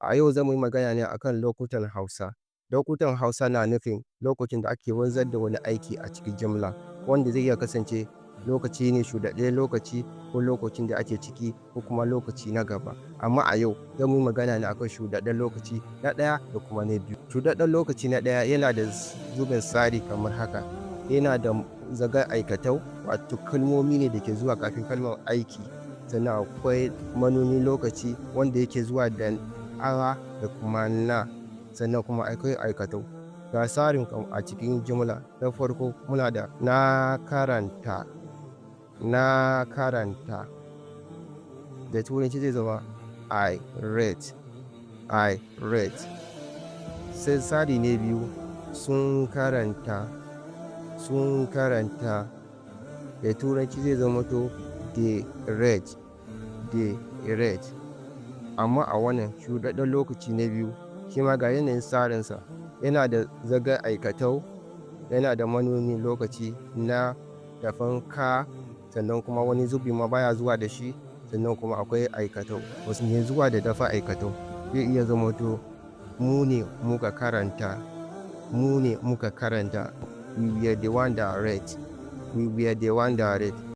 A yau za mu yi magana ne akan lokutan Hausa. Lokutan Hausa na nufin lokacin da ake wanzar da wani aiki a cikin jimla, wanda zai iya kasance lokaci ne shuɗaɗɗen lokaci, ko lokacin da ake ciki, ko kuma lokaci na gaba. Amma a yau za mu yi magana ne akan shuɗaɗɗen lokaci na ɗaya da kuma na biyu. Shuɗaɗɗen lokaci na ɗaya yana da zubin tsari kamar haka: yana da zagar aikatau, wato kalmomi ne da ke zuwa kafin kalmar aiki, sannan akwai manunin lokaci wanda yake zuwa da a da kuma na, sannan kuma akwai aikatau. Ga tsarin a cikin jimla: na farko muna da "na karanta", "na karanta", da Turanci zai zama "I read", "I read". Sai tsari na biyu, "sun karanta", "sun karanta", da Turanci zai zamanto "they read", "they read". Amma a wannan shuɗaɗɗen lokaci na biyu, shi ma ga yanayin tsarinsa: yana da zagar aikatau, yana da manunin lokaci na daban ka, sannan kuma wani zubi ma baya zuwa da shi, sannan kuma akwai aikatau. Wasu mai zuwa da dafa aikatau zai iya zamanto "mu ne muka karanta", "mu ne muka karanta", "we were the one that read", "we were the one that read".